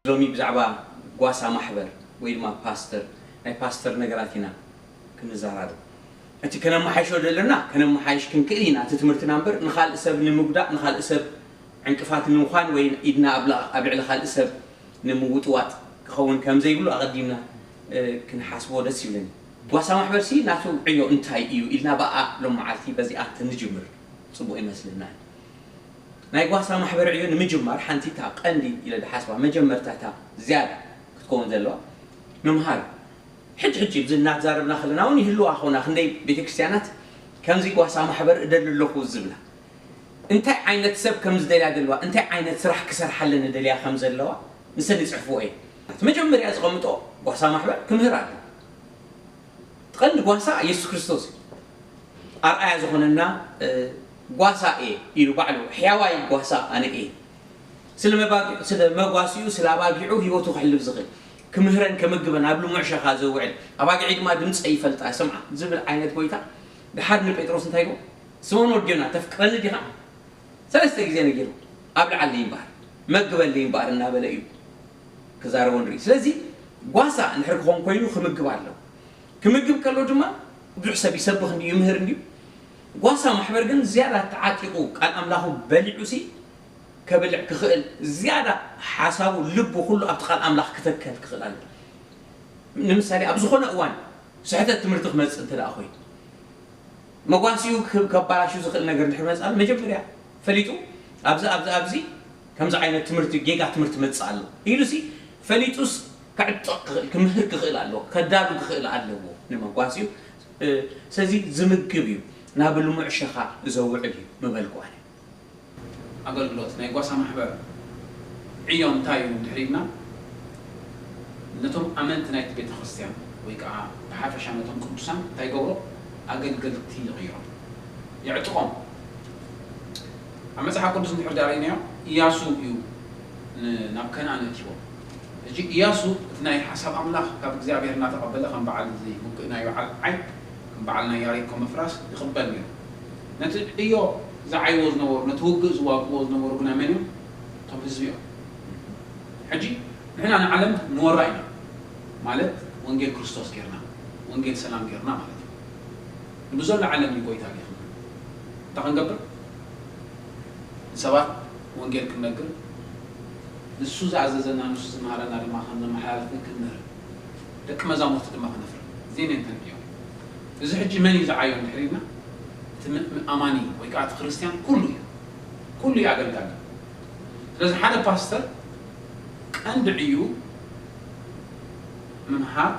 ሎሚ ብዛዕባ ጓሳ ማሕበር ወይ ድማ ፓስተር፣ ናይ ፓስተር ነገራት ኢና ክንዘራረብ። እቲ ከነመሓይሾ ዘለና፣ ከነመሓይሽ ክንክእል ኢና፣ እቲ ትምህርትና እምበር፣ ንኻልእ ሰብ ንምጉዳእ፣ ንኻልእ ሰብ ዕንቅፋት ንምዃን ወይ ኢድና ኣብ ላ-፣ ኣብ ልዕሊ ካልእ ሰብ ንምውጥዋጥ ክኸውን ከም ዘይብሉ ኣቐዲምና፣ እ፣ ክንሓስቦ ደስ ይብለኒ። ጓሳ ማሕበርሲ ናቱ ዕዮ እንታይ እዩ ኢልና ብኣ ሎም መዓልቲ በዚኣ እንተንጅምር ጽቡቕ ይመስለና። ናይ ጓሳ ማሕበር ዕዮ ንምጅማር ሓንቲ እታ ቀንዲ ኢለ ዝሓስባ መጀመርታ እታ ዝያዳ ክትከውን ዘለዋ ምምሃር። ሕጂ ሕጂ ብዚ እናተዛረብና ከለና እውን ይህልዋ ኾና ክንደይ ቤተክርስትያናት ከምዚ ጓሳ ማሕበር እደሊ ኣለኹ ዝብላ። እንታይ ዓይነት ሰብ ከም ዝደልያ ዘለዋ፣ እንታይ ዓይነት ስራሕ ክሰርሓለን ደልያ ከም ዘለዋ ንሰን ይጽሕፍዎ እየ። እቲ መጀመርያ ዝቐምጦ ጓሳ ማሕበር ክምህር ኣሎ። እቲ ቀንዲ ጓሳ የሱስ ክርስቶስ እዩ። ኣርኣያ ዝኾነና፣ እ፣ ጓሳ እየ ኢሉ ባዕሉ፣ ሕያዋይ ጓሳ ኣነ እየ። ስለ መባጊ-፣ ስለ መጓሲኡ፣ ስለ ኣባጊዑ ህይወቱ ከሕልፍ ዝኽእል፣ ክምህረን ከመግበን ኣብ ልሙዕ ሸኻ ዘውዕል፣ ኣባጊዐይ ድማ ድምፀይ ይፈልጣ፣ ይሰምዓ ዝብል ዓይነት ጎይታ። ደሓር ንጴጥሮስ እንታይ ኢልዎ? ስምኦን ወዲ ዮና፣ ተፍቅረኒ ዲኻ? ሰለስተ ግዜ ነጊሩ፣ ኣብ ላዕሊ እምበኣር፣ መግበለይ እምበኣር እናበለ እዩ ክዛረቦ ንርኢ። ስለዚ ጓሳ እንድሕር ክኾን ኮይኑ ክምግብ ኣለዎ። ክምግብ ከሎ ድማ ብዙሕ ሰብ ይሰብኽ እንድዩ፣ ይምህር እንድዩ። ጓሳ ማሕበር ግን ዝያዳ ተዓጢቑ ቃል ኣምላኹ በሊዑ ሲ ከብልዕ ክኽእል፣ ዝያዳ ሓሳቡ፣ ልቡ ኩሉ ኣብቲ ቃል ኣምላኽ ክተከል ክኽእል ኣለዎ። ንምሳሌ ኣብ ዝኾነ እዋን ስሕተት ትምህርቲ ክመጽእ እንተ ደኣ ኮይኑ፣ መጓሲኡ ክ-፣ ከባላሹ ዝኽእል ነገር እንድሕር መጽኣ፣ መጀመርያ ፈሊጡ፣ ኣብዚ፣ ኣብዚ፣ ኣብዚ ከምዚ ዓይነት ትምህርቲ፣ ጌጋ ትምህርቲ መጽእ ኣሎ ኢሉሲ ፈሊጡስ ከዕጥቕ ክኽእል፣ ክምህር ክኽእል ኣለዎ፣ ከዳሉ ክኽእል ኣለዎ። ንመጓሲኡ፣ እ፣ ስለዚ ዝምግብ እዩ፣ ናብ ልሙዕ ሸኻ ዘውዕል እዩ ምበልኩ ኣነ። ኣገልግሎት ናይ ጓሳ ማሕበር ዕዮ እንታይ እዩ እንድሕር ኢልና፣ ነቶም ኣመንቲ ናይቲ ቤተ ክርስቲያን ወይ ከዓ ብሓፈሻ ነቶም ቅዱሳን እንታይ ይገብሮ? ኣገልገልቲ ይቕይሮም፣ የዕጥቖም። ኣብ መጽሓፍ ቅዱስ እንድሕር ዳርኢናዮ፣ ኢያሱ እዩ ን-፣ ናብ ከነኣን እትይዎም። ሕጂ ኢያሱ እቲ ናይ ሓሳብ ኣምላኽ ካብ እግዚኣብሔር እናተቐበለ ከም በዓል እዚ ውግእ ናይ በዓል ዓይ፣ ከም በዓል ናይ ያሪኮ ምፍራስ ይቕበል ነይሩ። ነቲ ዕዮ ዝዓይዎ ዝነበሩ፣ ነቲ ውግእ ዝዋግእዎ ዝነበሩ ግና መን እዮም? እቶም ህዝቢ እዮም። ሕጂ ንሕና ንዓለም ንወራ ኢና፣ ማለት ወንጌል ክርስቶስ ጌርና፣ ወንጌል ሰላም ጌርና ማለት እዩ። ንብዘሎ ዓለም እዩ ጎይታ ጌርና። እንታይ ክንገብር? ንሰባት ወንጌል ክንነግር፣ ንሱ ዝኣዘዘና፣ ንሱ ዝመሃረና ድማ ከም ነመሓላልፍን ክንምህር፣ ደቂ መዛሙርቲ ድማ ክነፍሪ። እዚ ነንተን ዕዮ። እዚ ሕጂ መን እዩ ዝዓዮ እንድሕር ኢልና፣ እቲ ም-፣ ም-፣ ኣማኒ ወይ ከዓ እቲ ክርስቲያን ኩሉ እዩ። ኩሉ እዩ ኣገልጋሊ። ስለዚ ሓደ ፓስተር ቀንዲ ዕዩ ምምሃር፣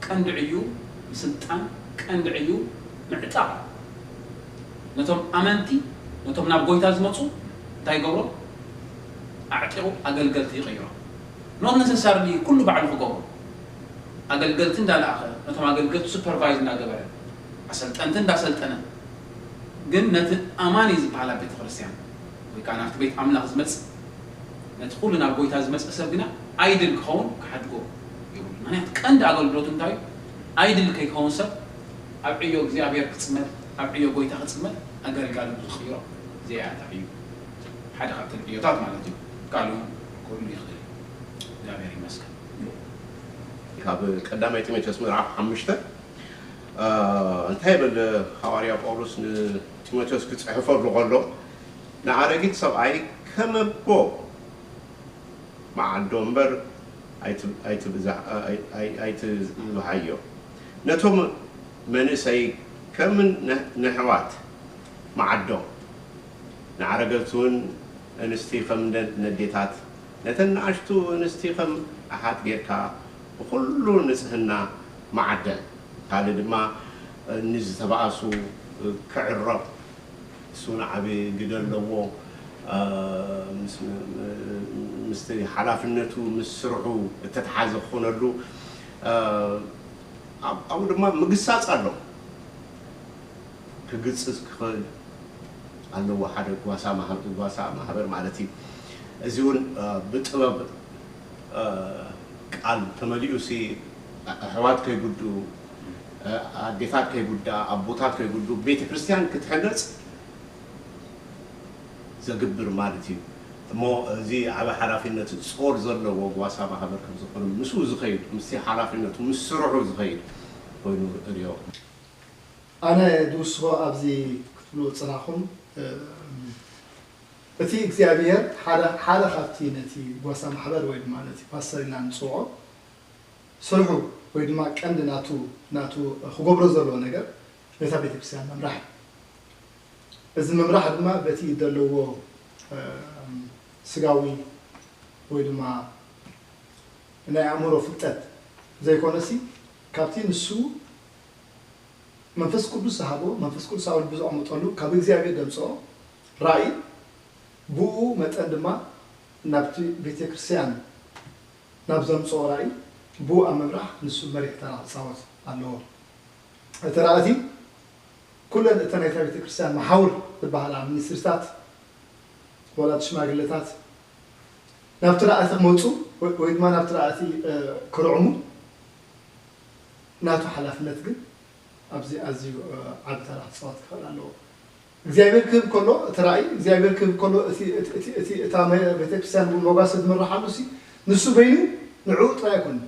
ቀንዲ ዕዩ ምስልጣን፣ ቀንዲ ዕዩ ምዕጣቕ። ነቶም ኣመንቲ፣ ነቶም ናብ ጎይታ ዝመጹ እንታይ ይገብሮ? ኣዕጢቑ ኣገልገልቲ ይቕይሮም። Not necessarily ኩሉ ባዕሉ ክገብሮ። ኣገልገልቲ እንዳለኣኸ፣ ነቶም ኣገልገልቲ ሱፐርቫይዝ እንዳገበረ፣ ኣሰልጠንቲ እንዳሰልጠነ፣ ግን ነቲ ኣማኒ ዝበሃል ኣብ ቤተ ክርስቲያን ወይ ከዓ ናብቲ ቤት ኣምላኽ ዝመጽእ፣ ነቲ ኩሉ ናብ ጎይታ ዝመጽእ ሰብ ግና ኣይድል ክኸውን ክሓድጎ የብሉ። ምኽንያቱ ቀንዲ ኣገልግሎቱ እንታይ እዩ? ኣይድል ከይከውን ሰብ ኣብ ዕዮ እግዚኣብሔር ክጽመድ፣ ኣብ ዕዮ ጎይታ ክጽመድ ኣገልጋሊ ዝቕይሮ ዘይኣታ እዩ። ሓደ ካብተን ዕዮታት ማለት እዩ። ካልኡ ክህሉ ይኽእል እዩ። እግዚኣብሔር ይመስገን። ካብ ቀዳማይ ጢሞቴዎስ ምዕራፍ ሓሙሽተ፣ እ፣ እንታይ ይብል ሃዋርያ ጳውሎስ ንጢሞቴዎስ ክጽሕፈሉ ከሎ፣ ንኣረጊት ሰብኣይ ከም ኣቦ መዓዶ እምበር ኣይት-፣ ኣይትብዛ-፣ ኣይ-፣ ኣይ-፣ ኣይትብሃዮ። ነቶም መንእሰይ ከም ነ-፣ ነሕዋት መዓዶ፣ ንዓረገት እውን ኣንስቲ ከም ነ-፣ ነዴታት፣ ነተን ንኣሽቱ ኣንስቲ ከም ኣሓት ጌርካ ብኹሉ ንጽህና መዓደን። ካልእ ድማ ንዝተባእሱ ክዕረቕ፣ እሱ ንዓቢ ግደ ኣለዎ። እ፣ ምስ፣ ምስቲ ሓላፍነቱ፣ ምስ ስርሑ እተተሓዘ ክኾነሉ፣ እ፣ ኣብ-፣ ኣብኡ ድማ ምግሳጽ ኣሎ። ክግጽጽ ክኽእል ኣለዎ ሓደ ጓሳ ማህ-፣ ጓሳ ማህበር ማለት እዩ። እዚ እውን፣ እ፣ ብጥበብ፣ እ፣ ቃል ተመሊኡ ሲ ኣሕዋት ከይጉድኡ፣ እ፣ ኣዴታት ከይጉድኣ፣ ኣቦታት ከይጉድኡ፣ ቤተ ክርስቲያን ክትሕነጽ ዘግብር ማለት እዩ። እሞ እዚ ዓቢ ሓላፊነት ጾር ዘለዎ ጓሳ ማሕበር ከም ዝኾነ ምስኡ ዝኸይድ፣ ምስቲ ሓላፊነቱ ምስ ስርሑ ዝኸይድ ኮይኑ እርእዮ። ኣነ ዝውስኾ ኣብዚ ክትብሉ ጽናኹም እቲ እግዚኣብሔር ሓደ ሓደ ካብቲ ነቲ ጓሳ ማሕበር ወይ ድማ ነቲ ፓስተር ኢልና ንጽውዖ ስርሑ ወይ ድማ ቀንዲ ናቱ ናቱ ክገብሮ ዘለዎ ነገር ነታ ቤተክርስትያን ምምራሕ እዩ። እዚ ምምራሕ ድማ በቲ ዘለዎ ስጋዊ ወይ ድማ ናይ ኣእምሮ ፍልጠት ዘይኮነሲ ካብቲ ንሱ መንፈስ ቅዱስ ዝሃቦ መንፈስ ቅዱስ ኣብ ልቡ ዘቐመጠሉ ካብ እግዚኣብሔር ዘምፅኦ ራእይ ብኡ መጠን ድማ ናብቲ ቤተ ክርስቲያን ናብ ዘምፅኦ ራእይ ብኡ ኣብ ምምራሕ ንሱ መሪሕ ተራ ክፃወት ኣለዎ። እቲ ራእቲ ኩለን እተን ናይታ ቤተ ክርስቲያን መሓውር ዝበሃላ ሚኒስትሪታት ወላ እቲ ሽማግለታት ናብቲ ራእቲ ክመፁ ወይ ድማ ናብቲ ራእቲ ክርዕሙ ናቱ ሓላፍነት ግን ኣብዚ ኣዝዩ ዓቢ ተራ ክፃወት ክኽእል ኣለዎ። እግዚኣብሔር ክህብ ከሎ እቲ ራእይ እግዚኣብሔር ክህብ ከሎ እቲ እታ ቤተክርስትያን እውን ሞጋሰ ዝምርሓሉ ሲ ንሱ በይኑ ንዕኡ ጥራይ ኣይኮነ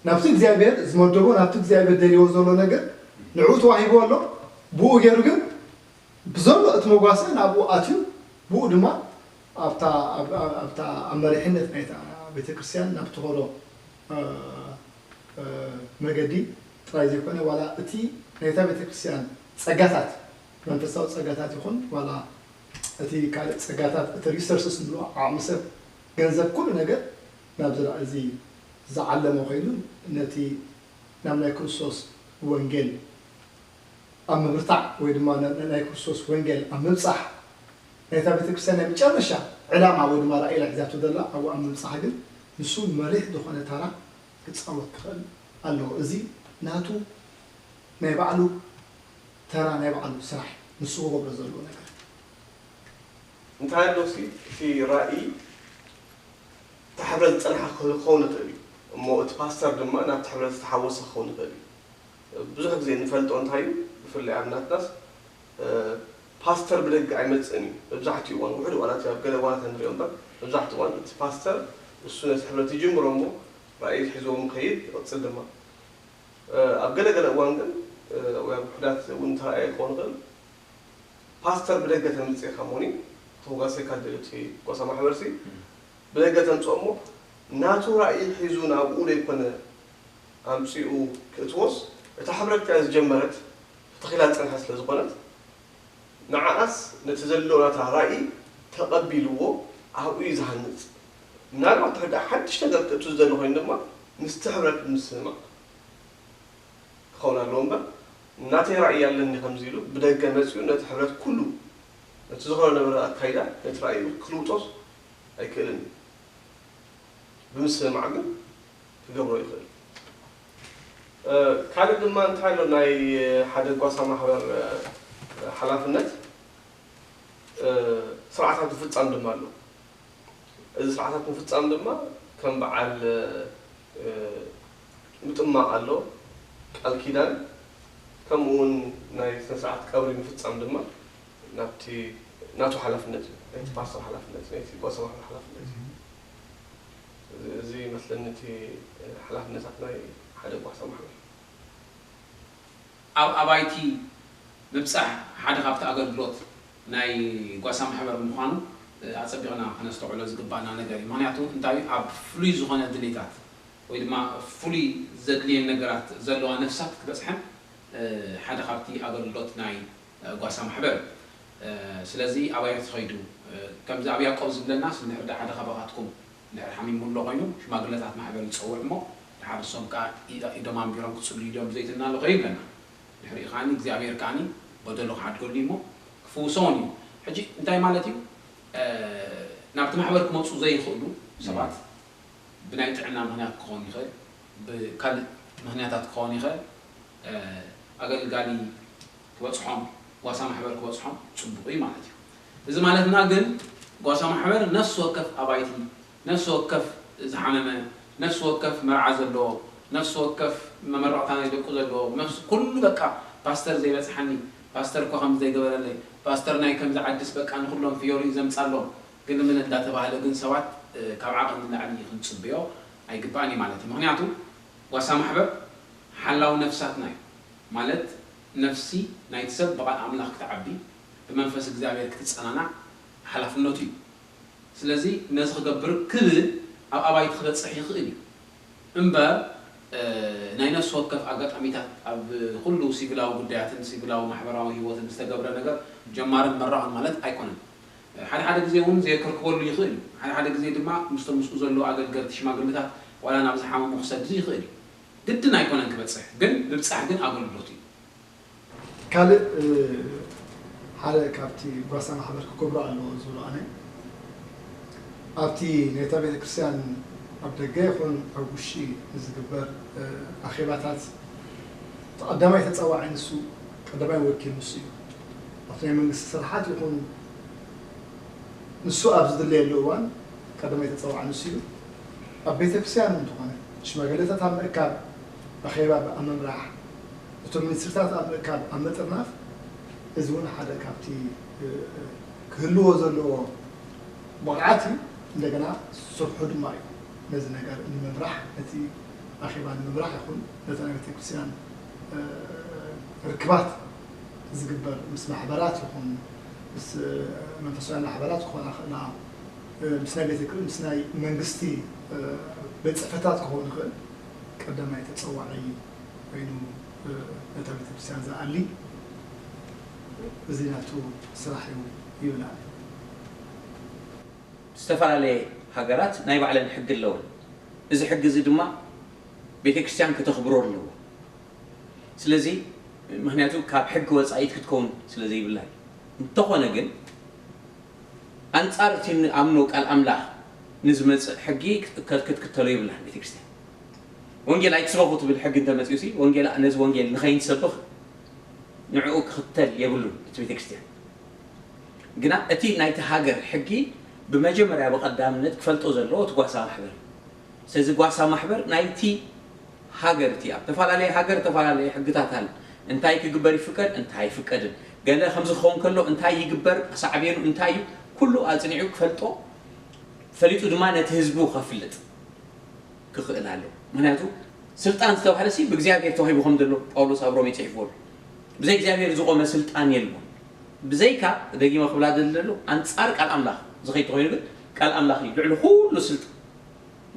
ናብቲ እግዚኣብሔር ዝመደቦ ናብቲ እግዚኣብሔር ደልዎ ዘሎ ነገር ንዕኡ ተዋሂቡ ኣሎ። ብኡ ገይሩ ግን ብዘሎ እቲ መጓሰ ናብኡ ኣትዩ ብኡ ድማ ኣብታ ኣብታ ኣብ መሪሕነት ናይታ ቤተክርስትያን ናብ ትኸዶ መገዲ ጥራይ ዘይኮነ ዋላ እቲ ናይታ ቤተክርስትያን ጸጋታት መንፈሳዊ ጸጋታት ይኹን ዋላ እቲ ካልእ ጸጋታት እቲ resources ንብሎ ዓቕሚ ሰብ ገንዘብ ኩሉ ነገር ናብዚ እዚ ዝዓለመ ኮይኑ ነቲ ናብ ናይ ክርስቶስ ወንጌል ኣብ ምብርታዕ ወይ ድማ ናይ ክርስቶስ ወንጌል ኣብ ምብፃሕ ናይታ ቤተክርስትያን ናይ መጨረሻ ዕላማ ወይ ድማ ራእይላ ሒዛቶ ዘላ ኣብኡ ኣብ ምብፃሕ ግን ንሱ መሪሕ ዝኾነ ታራ ክፃወት ክኽእል ኣለዎ። እዚ ናቱ ናይ ባዕሉ ተራ ናይ ባዕሉ ስራሕ ንሱ ክገብሮ ዘለዎ ነገር እንታይ ኣሎ ሲ እቲ ራእይ ተሓብረ ዝፀንሓ ክኸውን ይኽእል እዩ እሞ እቲ ፓስተር ድማ ናብቲ ሕብረት ዝተሓወሰ ክኸውን ይኽእል እዩ። ብዙሕ ግዜ እንፈልጦ እንታይ እዩ ብፍላይ ኣብ ናትናስ ፓስተር ብደገ ኣይመፅእን እዩ። መብዛሕትኡ እዋን ውሕድ እዋናት እዩ ኣብ ገለ እዋናት ንሪኦ እምበር መብዛሕትኡ እዋን እቲ ፓስተር እሱ ነቲ ሕብረት ይጅምሮ እሞ ራእይ ሒዝዎ ምኸይድ ይቕፅል ድማ ኣብ ገለ ገለ እዋን ግን ወይ ኣብ ውሕዳት እውን ተራእየ ክኸውን ይኽእል ፓስተር ብደገ ተምፅእኻ ሞኒ ተወጋሰካ ደልቲ ጓሳ ማሕበርሲ ብደገ ተምፅኦ እሞ ናቱ ራእይ ሒዙ ናብኡ ዘይኮነ ኣምፂኡ ክእትዎስ እታ ሕብረት እያ ዝጀመረት ተተኺላ ዝፀንሐ ስለ ዝኾነት ንዓኣስ ነቲ ዘለዎ ናታ ራእይ ተቐቢልዎ ኣብኡ እዩ ዝሃንፅ ምናልባት ተሕዳ ሓድሽ ነገር ክእቱ ዝደሊ ኮይኑ ድማ ምስቲ ሕብረት ምስማዕ ክኸውን ኣለዎ እምበር ናተይ ራእይ ኣለኒ ከምዚ ኢሉ ብደገ መፂኡ ነቲ ሕብረት ኩሉ ነቲ ዝኾነ ነበረ ኣካይዳ ነቲ ራእዩ ክልውጦስ ኣይክእልን እዩ። ብምስምማዕ ግን ክገብሮ ይኽእል። ካልእ ድማ እንታይ ኣሎ ናይ ሓደ ጓሳ ማሕበር ሓላፍነት ስርዓታት ምፍፃም ድማ ኣሎ። እዚ ስርዓታት ምፍፃም ድማ ከም በዓል ምጥማቕ ኣሎ፣ ቃል ኪዳን፣ ከምኡ እውን ናይ ስነ ስርዓት ቀብሪ ምፍፃም ድማ ናብቲ ናቱ ሓላፍነት እዩ፣ ናይቲ ፓስተር ሓላፍነት፣ ናይቲ ጓሳ ማሕበር ሓላፍነት እዩ። እዚ ይመስለኒ እቲ ሓላፍነታት ናይ ሓደ ጓሳ ማሕበር። ኣብ ኣባይቲ ምብፃሕ ሓደ ካብቲ ኣገልግሎት ናይ ጓሳ ማሕበር ምዃኑ ኣፀቢቕና ክነስተውዕሎ ዝግባእና ነገር እዩ። ምክንያቱ እንታይ ኣብ ፍሉይ ዝኾነ ድሌታት ወይ ድማ ፍሉይ ዘድልየን ነገራት ዘለዋ ነፍሳት ክበፅሐን ሓደ ካብቲ ኣገልግሎት ናይ ጓሳ ማሕበር እዩ። ስለዚ ኣባይ ትኸይዱ ከምዚ ኣብ ያዕቆብ ዝብለናስ እንድሕር ሓደ ካባኻትኩም እንድሕር ሓሚሙ ኣሎ ኮይኑ ሽማግለታት ማሕበር ይፀውዕ እሞ ድሓር እሶም ከዓ ኢዶም ኣንቢሮም ክፅልዩ እዮም ዘይትና ኣሎ ከይብለና ድሕሪኡ ከዓኒ እግዚኣብሔር ከዓኒ በደሉ ክሓድገሉ እሞ ክፍውሶ እውን እዩ። ሕጂ እንታይ ማለት እዩ? ናብቲ ማሕበር ክመፁ ዘይኽእሉ ሰባት ብናይ ጥዕና ምክንያት ክኸውን ይኽእል፣ ብካልእ ምክንያታት ክኸውን ይኽእል። ኣገልጋሊ ክበፅሖም፣ ጓሳ ማሕበር ክበፅሖም ፅቡቕ እዩ ማለት እዩ። እዚ ማለትና ግን ጓሳ ማሕበር ነፍሲ ወከፍ ኣባይቲ፣ ነፍሲ ወከፍ ዝሓመመ፣ ነፍሲ ወከፍ መርዓ ዘለዎ፣ ነፍሲ ወከፍ መመረቕታ ናይ ደቁ ዘለዎ፣ ነፍሲ ኩሉ በቃ ፓስተር ዘይበፅሓኒ፣ ፓስተር እኮ ከምዚ ዘይገበረለይ፣ ፓስተር ናይ ከምዚ ዓድስ በቃ ንኩሎም ፍዮሪ እዩ ዘምፃሎም፣ ግን ምን እንዳተባህለ ግን ሰባት ካብ ዓቐን ንላዕሊ ክንጽብዮ ኣይግባእን እዩ ማለት እዩ። ምኽንያቱ ጓሳ ማሕበር ሓላው ነፍሳትና እዩ ማለት ነፍሲ ናይቲ ሰብ ብቓል ኣምላኽ ክትዓቢ ብመንፈስ እግዚኣብሔር ክትጸናናዕ ሓላፍነቱ እዩ። ስለዚ ነዚ ክገብር ክብል ኣብ ኣባይቲ ክበጽሕ ይኽእል እዩ እምበር ናይ ነፍሲ ወከፍ ኣጋጣሚታት ኣብ ኩሉ ሲቪላዊ ጉዳያትን ሲቪላዊ ማሕበራዊ ህይወትን ዝተገብረ ነገር ጀማርን መራቕን ማለት ኣይኮነን። ሓደ ሓደ ግዜ እውን ዘየከርክበሉ ይኽእል እዩ። ሓደ ሓደ ግዜ ድማ ምስቶም ምስኡ ዘለዉ ኣገልገልቲ ሽማግልታት ዋላ ናብ ዝሓመሙ ክሰድድ ይኽእል እዩ። ግድን ኣይኮነን ክበጽሕ፣ ግን ምብጻሕ ግን ኣገልግሎት እዩ። ካልእ ሓደ ካብቲ ጓሳ ማሕበር ክገብሮ ኣለዎ ዝብሎ ኣነ ኣብቲ ናይታ ቤተ ክርስቲያን ኣብ ደገ ይኹን ኣብ ውሽጢ ንዝግበር ኣኼባታት እቲ ቀዳማይ ተጸዋዒ ንሱ ቀዳማይ ወኪል ንሱ እዩ። ኣብቲ ናይ መንግስቲ ስርሓት ይኹን ንሱ ኣብ ዝድለየሉ እዋን ቀዳማይ ተጸዋዒ ንሱ እዩ። ኣብ ቤተ ክርስቲያን እንተኾነ ሽማግለታት ኣብ ምእካብ ኣኼባ ኣብ ምምራሕ እቶም ሚኒስትርታት ኣብ ምእካብ ኣብ ምጥርናፍ እዚ እውን ሓደ ካብቲ ክህልዎ ዘለዎ ብቕዓት እዩ። እንደገና ስርሑ ድማ እዩ ነዚ ነገር ንምምራሕ ነቲ ኣኼባ ንምምራሕ ይኹን ነታ ናይ ቤተክርስትያን ርክባት ዝግበር ምስ ማሕበራት ይኹን ምስ መንፈሳውያን ማሕበራት ክኾና ክእላ ምስ ናይ ቤተ ምስ ናይ መንግስቲ ቤት ፅሕፈታት ክኸውን ይኽእል ቀዳማይ ተፀዋዒ ኮይኑ ነታ ቤተክርስትያን ዝኣሊ እዚ ናቱ ስራሕ እዩ ይብል ኣነ። ዝተፈላለየ ሃገራት ናይ ባዕለን ሕጊ ኣለወን። እዚ ሕጊ እዚ ድማ ቤተ ክርስቲያን ከተኽብሮ ኣለዎ። ስለዚ ምክንያቱ ካብ ሕጊ ወፃኢት ክትከውን ስለ ዘይብላ እዩ። እንተኾነ ግን ኣንፃር እቲ ንኣምኖ ቃል ኣምላኽ ንዝመፅእ ሕጊ ክትከተሎ የብላን ቤተ ክርስቲያን። ወንጌል ኣይትስበኹ ትብል ሕጊ እንተመፅኡ ሲ ወንጌል ነዚ ወንጌል ንኸይንሰብኽ ንዕኡ ክኽተል የብሉን እቲ ቤተ ክርስቲያን። ግና እቲ ናይቲ ሃገር ሕጊ ብመጀመርያ ብቐዳምነት ክፈልጦ ዘለዎ እቲ ጓሳ ማሕበር እዩ። ስለዚ ጓሳ ማሕበር ናይቲ ሃገር እቲ ኣብ ተፈላለየ ሃገር ተፈላለየ ሕግታት ኣለ። እንታይ ክግበር ይፍቀድ እንታይ ኣይፍቀድን፣ ገለ ከምዚ ክኸውን ከሎ እንታይ ይግበር ሳዕቤኑ እንታይ እዩ፣ ኩሉ ኣጽኒዑ ክፈልጦ ፈሊጡ ድማ ነቲ ህዝቡ ከፍልጥ ክኽእል ኣለዎ። ምክንያቱ ስልጣን ዝተባህለ ሲ ብእግዚኣብሔር ተዋሂቡ ከም ዘሎ ጳውሎስ ኣብ ሮሜ ጽሒፍዎ ኣሎ። ብዘይ እግዚኣብሔር ዝቆመ ስልጣን የልቦን። ብዘይካ ደጊመ ክብላ ደሊ ዘሎ ኣንጻር ቃል ኣምላኽ ዝኸይድ ተኾይኑ ግን ቃል ኣምላኽ እዩ ልዕሊ ኩሉ ስልጣን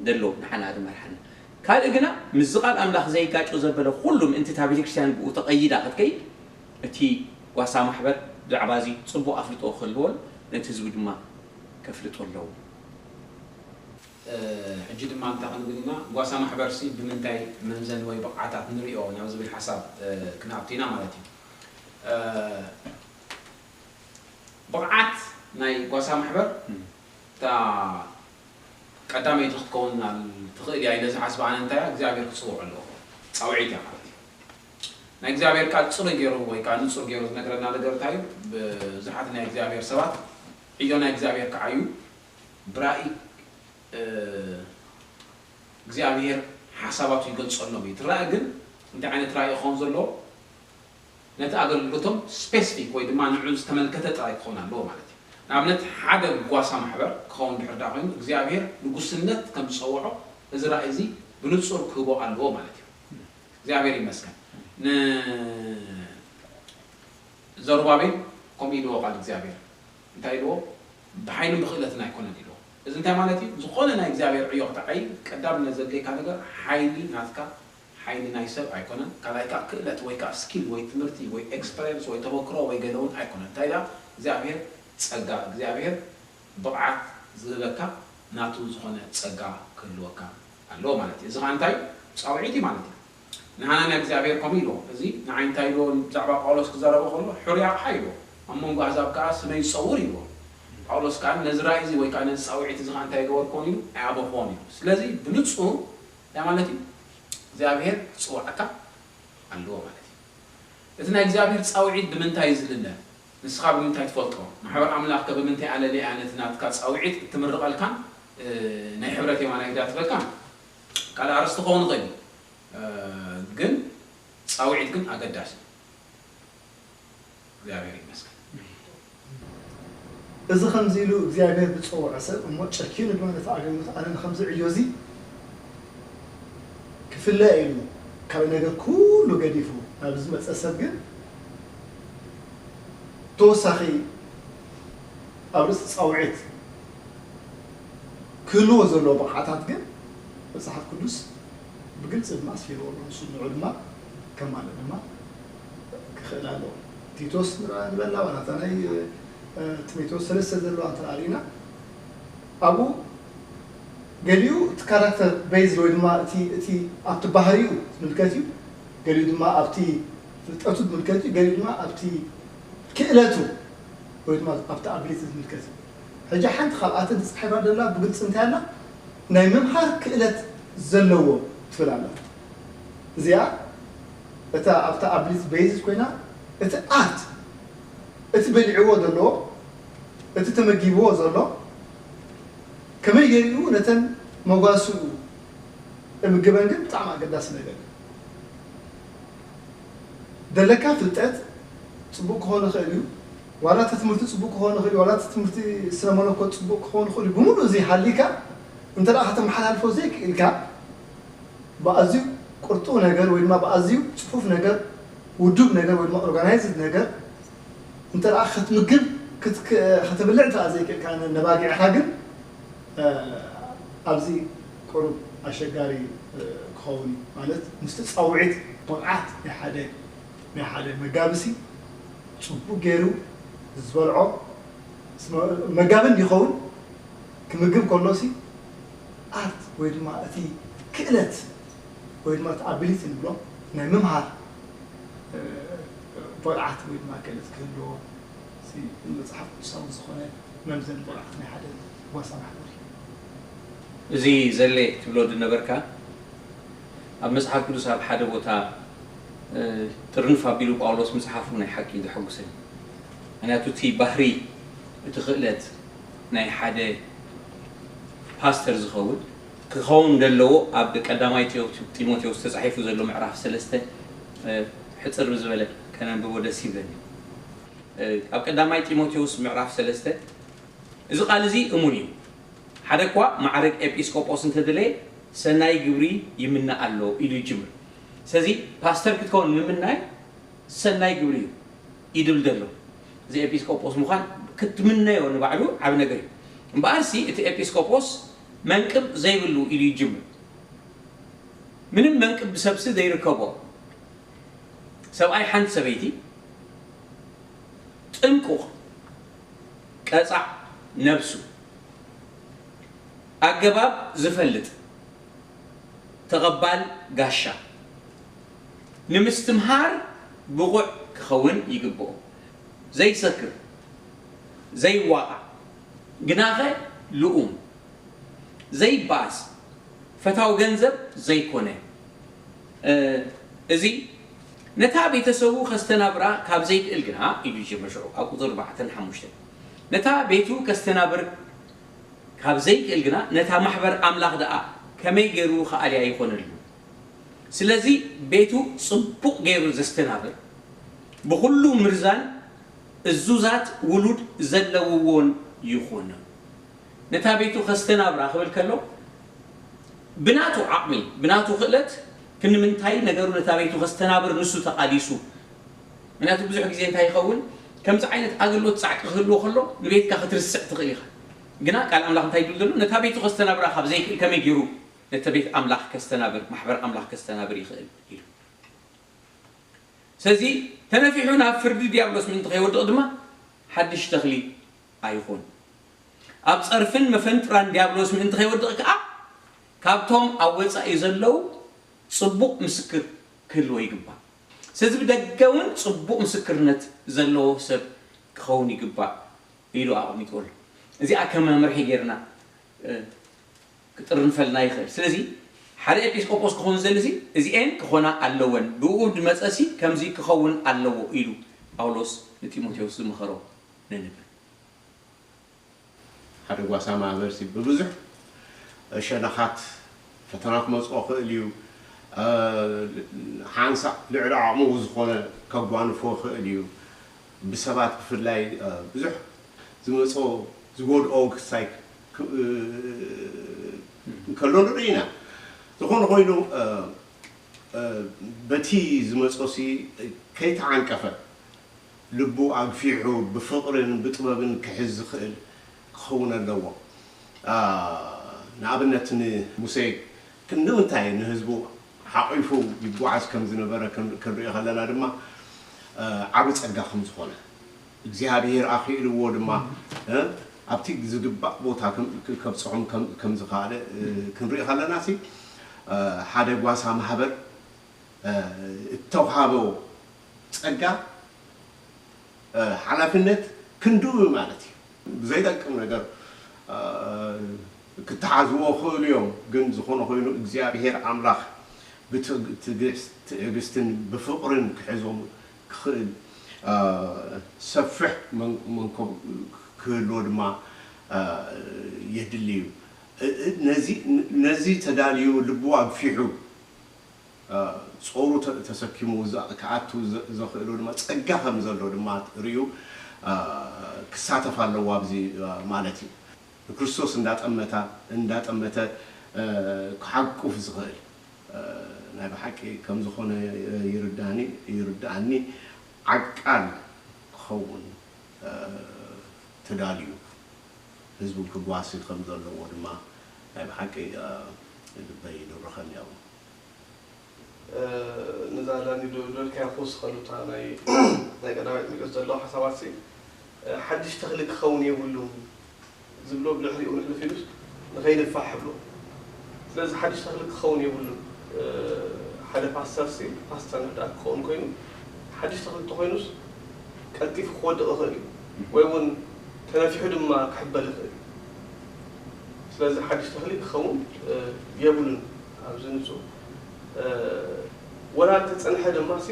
ደሎ ንሓና ዝመርሓና። ካልእ ግና ምስዚ ቃል ኣምላኽ ዘይጋጮ ዘበለ ኩሉ ምእንቲ እታ ቤተክርስትያን ብኡ ተቐይዳ ክትከይድ እቲ ጓሳ ማሕበር ብዛዕባ እዚ ጽቡቕ ኣፍልጦ ክህልዎን ነቲ ህዝቢ ድማ ከፍልጦ ኣለዎ። ሕጂ ድማ እንታይ ክንብል ኢና፣ ጓሳ ማሕበርሲ ብምንታይ መምዘኒ ወይ ብቕዓታት ንሪኦ ናብ ዝብል ሓሳብ ክንኣቱ ኢና ማለት እዩ። ብቕዓት ናይ ጓሳ ማሕበር እታ ቀዳመይቲ ክትከውን ትኽእል እያ ኢለ ዝሓስብ ኣነ እንታይ እያ እግዚኣብሔር ክፅውዖ ኣለዎ ፃውዒት እያ ማለት እዩ። ናይ እግዚኣብሔር ቃል ፅሩይ ገይሩ ወይ ከዓ ንፁር ገይሩ ዝነግረና ነገር እንታይ እዩ? ብዙሓት ናይ እግዚኣብሔር ሰባት ዕዮ ናይ እግዚኣብሔር ከዓ እዩ ብራእይ እግዚኣብሔር ሓሳባቱ ይገልፀሎም እዩ። እቲ ራእይ ግን እንታይ ዓይነት ራእይ ክኸውን ዘለዎ ነቲ ኣገልግሎቶም ስፔስፊክ ወይ ድማ ንዑ ዝተመልከተ ጥራይ ክኸውን ኣለዎ ማለት እዩ። ንኣብነት ሓደ ጓሳ ማሕበር ክኸውን ድሕር ዳ ኮይኑ እግዚኣብሔር ንጉስነት ከም ዝፀውዖ እዚ ራእይ እዚ ብንፁር ክህቦ ኣለዎ ማለት እዩ። እግዚኣብሔር ይመስገን። ንዘሩባቤል ከምኡ ኢልዎ ቃል እግዚኣብሔር እንታይ ኢልዎ? ብሓይልን ብኽእለትን ኣይኮነን ኢልዎ። እዚ እንታይ ማለት እዩ? ዝኾነ ናይ እግዚኣብሔር ዕዮ ክትዓይ ቀዳምነት ዘድልየካ ነገር ሓይሊ ናትካ ሓይሊ ናይ ሰብ ኣይኮነን። ካልኣይ ከዓ ክእለት ወይ ከዓ ስኪል ወይ ትምህርቲ ወይ ኤክስፐሪንስ ወይ ተመክሮ ወይ ገለ እውን ኣይኮነን። እንታይ ኢላ እግዚኣብሔር ጸጋ እግዚኣብሔር ብቕዓት ዝህበካ ናቱ ዝኾነ ጸጋ ክህልወካ ኣለዎ ማለት እዩ። እዚ ከዓ እንታይ ጻውዒት እዩ ማለት እዩ። ንሓና ናይ እግዚኣብሔር ከምኡ ኢልዎ። እዚ ንዓይ እንታይ ኢልዎ ብዛዕባ ጳውሎስ ክዛረቦ ከሎ ሕሩይ ኣቕሓ ኢልዎ። ኣብ መንጎ ኣሕዛብ ከዓ ስመይ ዝጸውር ኢልዎ። ጳውሎስ ከዓ ነዚ ራእይ እዚ ወይ ከዓ ነዚ ጻውዒት እዚ ከዓ እንታይ ይገበርክዎን ኢሉ ኣይኣበኽዎን ኢሉ። ስለዚ ብንጹር እንታይ ማለት እዩ እግዚኣብሔር ክጽውዓካ ኣለዎ ማለት እዩ። እቲ ናይ እግዚኣብሔር ጻውዒት ብምንታይ እዩ ዝልለ? ንስኻ ብምንታይ ትፈልጦ? ማሕበር ኣምላኽ ከ ብምንታይ ኣለለያ ነቲ ናትካ ጻውዒት እትምርቐልካን ናይ ሕብረት የማናይ ግዳ ትበልካን ካልእ ኣርእስቲ ክኸውን ይኽእል እዩ። ግን ጻውዒት ግን ኣገዳሲ እዩ። እግዚኣብሔር ይመስገን። እዚ ከምዚ ኢሉ እግዚኣብሔር ዝጸውዖ ሰብ እሞ ጨኪኑ ድማ ነቲ ኣገልግሎት ኣነ ንኸምዚ ዕዮ እዚ ክፍለ ኢሉ ካብ ነገር ኩሉ ገዲፉ ናብ ዝመጸ ሰብ ግን ተወሳኺ ኣብ ርእሲ ጻውዒት ክህልዎ ዘለዎ ብቕዓታት ግን መጽሓፍ ቅዱስ ብግልጺ ድማ ኣስፊርዎ ኣሎ። ንሱ ንዑ ድማ ከማልእ ድማ ክኽእል ኣለዎ። ቲቶስ ንበላ ዋላ እታ ናይ ጢሞቴዎስ ሰለስተ ዘለዋ እንተ ርኢና ኣብኡ ገሊኡ እቲ ካራክተር ቤዝ ወይ ድማ እቲ ኣብቲ ባህሪኡ ዝምልከት እዩ። ገሊኡ ድማ ኣብቲ ፍልጠቱ ዝምልከት እዩ። ገሊኡ ድማ ኣብቲ ክእለቱ ወይ ድማ ኣብቲ ኣቢሊቲ ዝምልከት እዩ። ሕጂ ሓንቲ ካብኣተን ተፃሒፋ ደላ ብግልፂ እንታይ ኣላ ናይ ምምሃር ክእለት ዘለዎ ትብል ኣላ። እዚኣ እታ ኣብታ ኣቢሊቲ ቤዝስ ኮይና እቲ ኣርት እቲ በሊዕዎ ዘሎ እቲ ተመጊብዎ ዘሎ ከመይ ገይሩ ነተን መጓስኡ እምግበን ግን ብጣዕሚ ኣገዳሲ ነገር እዩ። ደለካ ፍልጠት ፅቡቅ ክኾን ይኽእል እዩ። ዋላ እቲ ትምህርቲ ፅቡቅ ክኾን ይኽእል እዩ። ዋላ እቲ ትምህርቲ ስነ መለኮት ፅቡቅ ክኾን ይኽእል እዩ። ብምሉእ እዚ ሃሊካ እንተ ደኣ ከተመሓላልፎ ዘይክእልካ ብኣዝዩ ቅርጡው ነገር ወይ ድማ ብኣዝዩ ፅፉፍ ነገር ውዱብ ነገር ወይ ድማ ኦርጋናይዝድ ነገር እንተ ደኣ ክትምግብ ከተብልዕ እንተ ዘይክእልካ ነባጊዕካ ግን ኣብዚ ቁሩብ ኣሸጋሪ ክኸውን እዩ። ማለት ምስቲ ፃውዒት ብቕዓት ናይ ሓደ ናይ ሓደ መጋብሲ ፅቡቅ ገይሩ ዝበልዖ መጋቢ እንዲኸውን ክምግብ ከሎሲ ኣርት ወይ ድማ እቲ ክእለት ወይ ድማ እቲ ኣቢሊቲ ንብሎ ናይ ምምሃር ብቕዓት ወይ ድማ ክእለት ክህልዎ መፅሓፍ ቅዱሳዊ ዝኾነ መምዘኒ ብቕዓት ናይ ሓደ ጓሳ ማሕበር እዩ። እዚ ዘለ ትብሎ ዝነበርካ ኣብ መፅሓፍ ቅዱስ ኣብ ሓደ ቦታ ጥርንፍ ኣቢሉ ጳውሎስ ምፅሓፉ ናይ ሓቂ ዘሐጉሰኒ። ምክንያቱ እቲ ባህሪ እቲ ክእለት ናይ ሓደ ፓስተር ዝኸውን ክኸውን ዘለዎ ኣብ ቀዳማይ ጢሞቴዎስ ተፃሒፉ ዘሎ ምዕራፍ ሰለስተ ሕፅር ብዝበለ ከነንብቦ ደስ ይብለኒ። ኣብ ቀዳማይ ጢሞቴዎስ ምዕራፍ ሰለስተ እዚ ቃል እዚ እሙን እዩ። ሓደ እኳ ማዕረግ ኤጲስቆጶስ እንተደለየ ሰናይ ግብሪ ይምነ ኣሎ ኢሉ ይጅምር። ስለዚ ፓስተር ክትከውን ምምናይ ሰናይ ግብሪ እዩ ይድብል ዘሎ። እዚ ኤጲስቆጶስ ምዃን ክትምነዮ ንባዕሉ ዓብ ነገር እዩ። እምበኣርሲ እቲ ኤጲስቆጶስ መንቅብ ዘይብሉ ኢሉ ይጅምር። ምንም መንቅብ ብሰብሲ ዘይርከቦ ሰብኣይ ሓንቲ ሰበይቲ ጥንቁቕ ቀጻዕ ነብሱ ኣገባብ ዝፈልጥ ተቐባል ጋሻ ንምስትምሃር ብቑዕ ክኸውን ይግብኦ። ዘይሰክር፣ ዘይዋቓዕ፣ ግናኸ ልኡም፣ ዘይበኣስ፣ ፈታዊ ገንዘብ ዘይኮነ። እዚ ነታ ቤተሰቡ ከስተናብራ ካብ ዘይክእል ግና ኢሉ ይጀምር ሽዑ ኣብ ቁፅሪ ኣርባዕተን ሓሙሽተን ነታ ቤቱ ከስተናብር ካብ ዘይክእል ግና ነታ ማሕበር ኣምላኽ ደኣ ከመይ ገይሩ ክኣልያ ይኾነሉ? ስለዚ ቤቱ ጽቡቕ ገይሩ ዘስተናብር ብኹሉ ምርዛን እዙዛት ውሉድ ዘለውዎን ይኹን። ነታ ቤቱ ከስተናብራ ክብል ከሎ ብናቱ ዓቕሚ ብናቱ ክእለት ክንምንታይ ነገሩ ነታ ቤቱ ከስተናብር ንሱ ተቓሊሱ ምክንያቱ ብዙሕ ግዜ እንታይ ይኸውን ከምዚ ዓይነት ኣገልግሎት ፃዕቂ ክህልዎ ከሎ ንቤትካ ክትርስዕ ትኽእል ኢኻ ግና ቃል ኣምላኽ እንታይ ይብል ዘሎ ነታ ቤቱ ከስተናብራ ካብ ዘይክእል ከመይ ገይሩ ነቲ ቤት ኣምላኽ ከስተናብር ማሕበር ኣምላኽ ከስተናብር ይኽእል ኢሉ ስለዚ ተነፊሑ ናብ ፍርዲ ዲያብሎስ ምእንቲ ከይወድቕ ድማ ሓድሽ ተኽሊ ኣይኹን ኣብ ጸርፍን መፈንጥራን ዲያብሎስ ምእንቲ ከይወድቕ ከኣ ካብቶም ኣብ ወጻኢ ዘለዉ ጽቡቕ ምስክር ክህልዎ ይግባእ። ስለዚ ብደገ እውን ጽቡቕ ምስክርነት ዘለዎ ሰብ ክኸውን ይግባእ ኢሉ ኣቐሚጡ ኣሎ። እዚኣ ከም መምርሒ ጌርና ክጥርንፈልና ይኽእል። ስለዚ ሓደ ኤጲስቆጶስ ክኸውን ዝደሊ እዚ እዚኤን ክኾና ኣለወን፣ ብእኡ ዝመጸሲ ከምዚ ክኸውን ኣለዎ ኢሉ ጳውሎስ ንጢሞቴዎስ ዝመኸሮ ነንብብ። ሓደ ጓሳ ማህበርሲ ብብዙሕ ሸነኻት ፈተና ክመፅኦ ክእል እዩ። ሓንሳእ ልዕሊ ዓቕሙ ዝኾነ ከጓንፎ ክእል እዩ። ብሰባት ብፍላይ ብዙሕ ዝመጾ ዝጎድኦ ክሳይ ክ- እ- እንከሎ ንርኢ ኢና። ዝኾነ ኮይኑ እ፣ እ፣ በቲ ዝመጾሲ ከይተዓንቀፈ ልቡ ኣግፊሑ ብፍቕርን ብጥበብን ክሕዝ ዝኽእል ክኸውን ኣለዎ። ኣ፣ ንኣብነት ንሙሴ ክንዲ ምንታይ ንህዝቡ ሓቒፉ ይጓዓዝ ከም ዝነበረ ክን- ክንርኢ ከለና ድማ እ፣ ዓቢ ጸጋ ከም ዝኾነ እግዚኣብሔር ኣኽኢልዎ ድማ እ፣ ኣብቲ ዝግባእ ቦታ ከም- ከብጽሖም ከም- ከም ዝኸኣለ እ፣ ክንርኢ ከለና ሲ እ፣ ሓደ ጓሳ ማሕበር እ፣ እተውሃቦ ጸጋ እ፣ ሓላፍነት ክንድኡ ማለት እዩ። ብዘይጠቅም ነገር እ፣ ክተሓዝዎ ክእሉ እዮም። ግን ዝኾነ ኮይኑ እግዚኣብሔር ኣምላኽ ብትዕግስትን ብፍቕርን ክሕዞም ክኽእል እ፣ ሰፍሕ መን- መንኮብ ክህልዎ ድማ እ፣ የድሊ እዩ። እ- እ- ነዚ ነዚ ተዳልዩ ልቡ ኣግፊሑ እ፣ ጾሩ ተ- ተሰኪሙ ዝ- ክኣቱ ዘ- ዘኽእሎ ድማ ጸጋ ከም ዘሎ ድማ ርእዩ እ፣ ክሳተፍ ኣለዎ ኣብዚ እ፣ ማለት እዩ። ንክርስቶስ እንዳጠመታ እንዳጠመተ እ፣ ክሓቁፍ ዝኽእል እ፣ ናይ ብሓቂ ከም ዝኾነ እ፣ ይርዳኒ ይርዳኣኒ ዓቃል ክኸውን እ፣ ተዳልዩ ህዝቡ ክጓሲ ከም ዘለዎ ድማ ናይ ብሓቂ እ፣ ልበይ ይድርኸኒ ኣለዎ። ነዛ ዳኒ ዝበልካያ ክውስኸሉ እታ ናይ ናይ ቀዳማይ ጥምቀት ዘለዋ ሓሳባት ሲ ሓድሽ ተኽሊ ክኸውን የብሉን ዝብሎ ብድሕሪኡ ንሕልፍ ኢሉስ ንኸይንፋሕ ይብሎ። ስለዚ ሓድሽ ተኽሊ ክኸውን የብሉን። ሓደ ፓስተር ሲ ፓስተር ንሕዳ ክኸውን ኮይኑ ሓድሽ ተኽሊ እንተኾይኑስ ቀልጢፉ ክወድቕ ይኽእል እዩ ወይ እውን ተነፊሑ ድማ ክሕበል ይኽእል እዩ። ስለዚ ሓድሽ ተኽሊ ክኸውን የብሉን ኣብዚ ንጹር ወላ እንተጸንሐ ድማ ሲ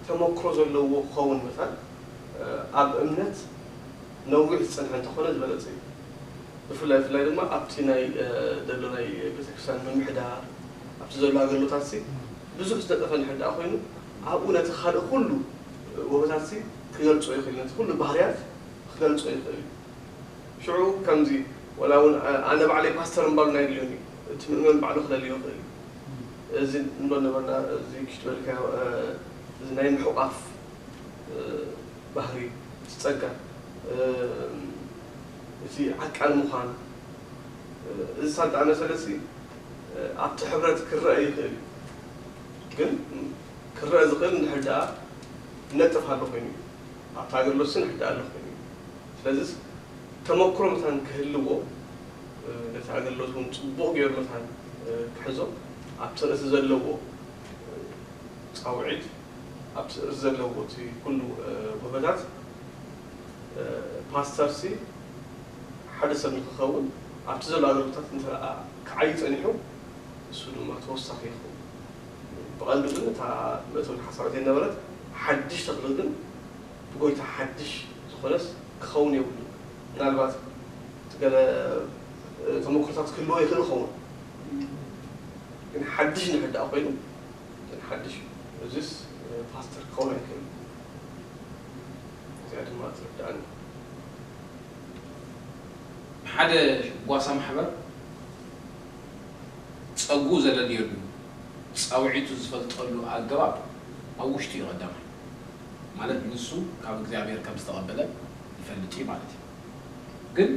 ተመክሮ ዘለዎ ክኸውን መታን ኣብ እምነት ነዊሕ ዝጸንሐ እንተኾነ ዝበለጸ እዩ። ብፍላይ ብፍላይ ድማ ኣብቲ ናይ ዘሎ ናይ ቤተክርስትያን ምምሕዳር ኣብቲ ዘሎ ኣገልግሎታት ሲ ብዙሕ ዝነጠፈ እንድሕር ደኣ ኮይኑ ኣብኡ ነቲ ካልእ ኩሉ ወበታት ሲ ክገልጾ ይኽእል ነቲ ኩሉ ባህርያት ክገልጾ ይኽእል እዩ። ሽዑ ከምዚ ወላ እውን ኣነ ባዕለይ ፓስተር ምባሉ ናይ ድልዮን እዩ እቲ ምእመን ባዕሉ ክደልዮ ይኽእል እዩ። እዚ እንዶ ነበርና እዚ ክሽትበልካ እዚ ናይ ምሕቋፍ ባህሪ እቲ ጸጋ እቲ ዓቃል ምዃን እዚ ሳልጣ መሰለ ሲ ኣብቲ ሕብረት ክረአ ይኽእል እዩ ግን ክረአ ዝኽእል እንድሕር ደኣ ይነጥፍ ኣሎ ኮይኑ ኣብቲ ኣገልግሎት ሲ ንሕዳእ ኣሎ ኮይኑ ስለዚ ተመክሮ መታን ክህልዎ ነቲ ኣገልግሎት እውን ፅቡቕ ገይሩ መታን ክሕዞ ኣብቲ ርእሲ ዘለዎ ፃውዒት ኣብቲ ርእሲ ዘለዎ እቲ ኩሉ ውህበታት ፓስተር ሲ ሓደ ሰብ ንክኸውን ኣብቲ ዘሎ ኣገልግሎታት እንተ ክዓይ ፀኒሑ እሱ ድማ ተወሳኺ ይኸውን። ብቐንዱ ግን እታ መእተዊት ሓሳብ ዘይነበረት ሓድሽ ተኽሊ ግን ብጎይታ ሓድሽ ዝኾነስ ክኸውን የብሉ። ምናልባት ገለ ተመክሮታት ክህልዎ ይኽእል ይኸውን፣ ግን ሓድሽ ንሕዳእ ኮይኑ ግን ሓድሽ እዩ። እዚስ ፓስተር ክኸውን ኣይክእል። እዚኣ ድማ ትርዳእኒ። ሓደ ጓሳ ማሕበር ጸጉኡ ዘለልየሉ ጻውዒቱ ዝፈልጠሉ ኣገባብ ኣብ ውሽጡ እዩ ቀዳማይ። ማለት ንሱ ካብ እግዚኣብሔር ከም ዝተቐበለ ይፈልጥ እዩ ማለት እዩ። ግን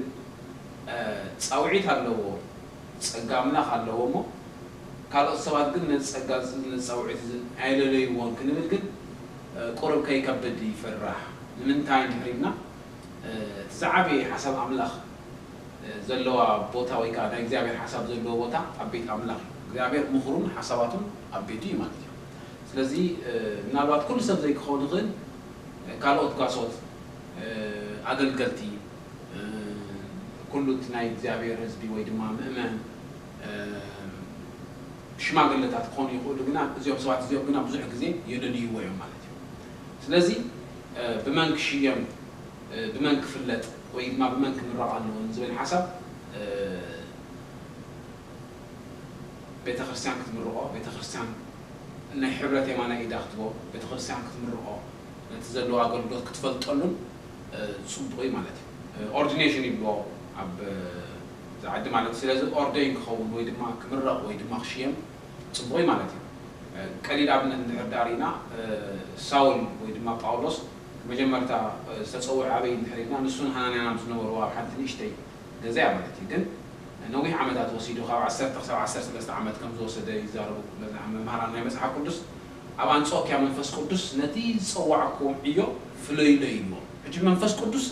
ጻውዒት ኣለዎ፣ ጸጋ ኣምላኽ ኣለዎ እሞ ካልኦት ሰባት ግን ነዚ ጸጋ እዚ ነዚ ጻውዒት እዚ ኣይለለይዎን ክንብል ግን ቁሩብ ከይከብድ ይፍራሕ። ንምንታይ እንድሕር ኢልና እቲ ዝዓበየ ሓሳብ ኣምላኽ ዘለዋ ቦታ ወይ ከዓ ናይ እግዚኣብሔር ሓሳብ ዘለዎ ቦታ ኣብ ቤት ኣምላኽ እዩ። እግዚኣብሔር ምኽሩን ሓሳባቱን ኣብ ቤቱ እዩ ማለት እዩ። ስለዚ ምናልባት ኩሉ ሰብ ዘይክኸውን ይኽእል፣ ካልኦት ጓሶት፣ ኣገልገልቲ፣ ኩሉ እቲ ናይ እግዚኣብሔር ህዝቢ ወይ ድማ ምእመን ሽማግለታት ክኾኑ ይኽእሉ፣ ግና እዚኦም ሰባት እዚኦም ግና ብዙሕ ግዜ የደልይዎ እዮም ማለት እዩ። ስለዚ ብመን ክሽየም ብመን ክፍለጥ ወይ ድማ ብመን ክምረቕ ኣለዎ ንዝብል ሓሳብ ቤተክርስትያን ክትምርቖ፣ ቤተክርስትያን ናይ ሕብረት የማናይ ኢዳ ክትቦ፣ ቤተክርስትያን ክትምርቖ፣ ነቲ ዘለዎ ኣገልግሎት ክትፈልጠሉን ፅቡቕ እዩ ማለት እዩ። ኦርዲኔሽን ይብልዎ ኣብ ዓዲ ማለት። ስለዚ ኦርደይን ክኸውን ወይ ድማ ክምረቕ ወይ ድማ ክሽየም ጽቡቕ ማለት እዩ። ቀሊል ኣብነት እንድሕር ዳሪና ሳውል ወይ ድማ ጳውሎስ መጀመርታ ዝተጸውዐ ኣበይ እንድሕር ኢልና ንሱን ሃናንያን ኣብ ዝነበርዎ ኣብ ሓንቲ ንእሽተይ ገዛ እያ ማለት እዩ። ግን ነዊሕ ዓመታት ወሲዱ ካብ ዓሰርተ ክሳብ ዓሰርተ ሰለስተ ዓመት ከም ዝወሰደ ይዛረቡ መምህራን ናይ መጽሓፍ ቅዱስ። ኣብ ኣንጾኪያ መንፈስ ቅዱስ ነቲ ዝጸዋዕክዎም ዕዮ ፍለዩለይ ኢልዎም። ሕጂ መንፈስ ቅዱስ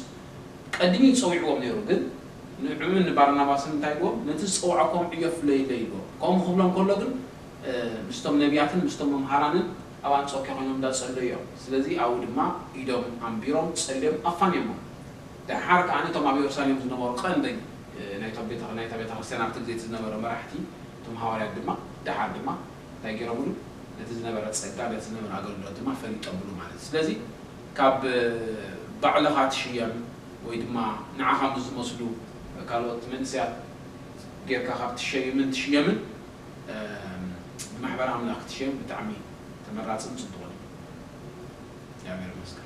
ቀዲሙ እዩ ጸዊዕዎም ነይሩ፣ ግን ንዕምን ንባርናባስን እንታይ ኢልዎም? ነቲ ዝጸዋዕክዎም ዕዮ ፍለዩለይ ኢልዎም። ከምኡ ክብሎም ከሎ ግን ምስቶም ነቢያትን ምስቶም መምሃራንን ኣብ ኣንጾኪያ ኮይኖም እንዳጸለዩ እዮም። ስለዚ ኣብኡ ድማ ኢዶም ኣንቢሮም ጸልዮም ኣፋንዮሞ። ደሓር ከኣ እቶም ኣብ የሩሳሌም ዝነበሩ ቀንደይ ናይታ ቤተ ናይታ ቤተ ክርስቲያን ኣብቲ ግዜ ዝነበረ መራሕቲ እቶም ሃዋርያት ድማ ደሓር ድማ እንታይ ገይሮምሉ? ነቲ ዝነበረ ጸጋ ነቲ ዝነበረ ኣገልግሎት ድማ ፈሊጦምሉ ማለት እዩ። ስለዚ ካብ ባዕልኻ ትሽየም ወይ ድማ ንዓኻ ምስ ዝመስሉ ካልኦት መንእሰያት ጌርካ ካብ ትሸይምን ትሽየምን ብማሕበር ኣምላኽ ክትሽየም ብጣዕሚ ተመራጽን ጽቡቕን እዩ። እግዚኣብሔር ይመስገን።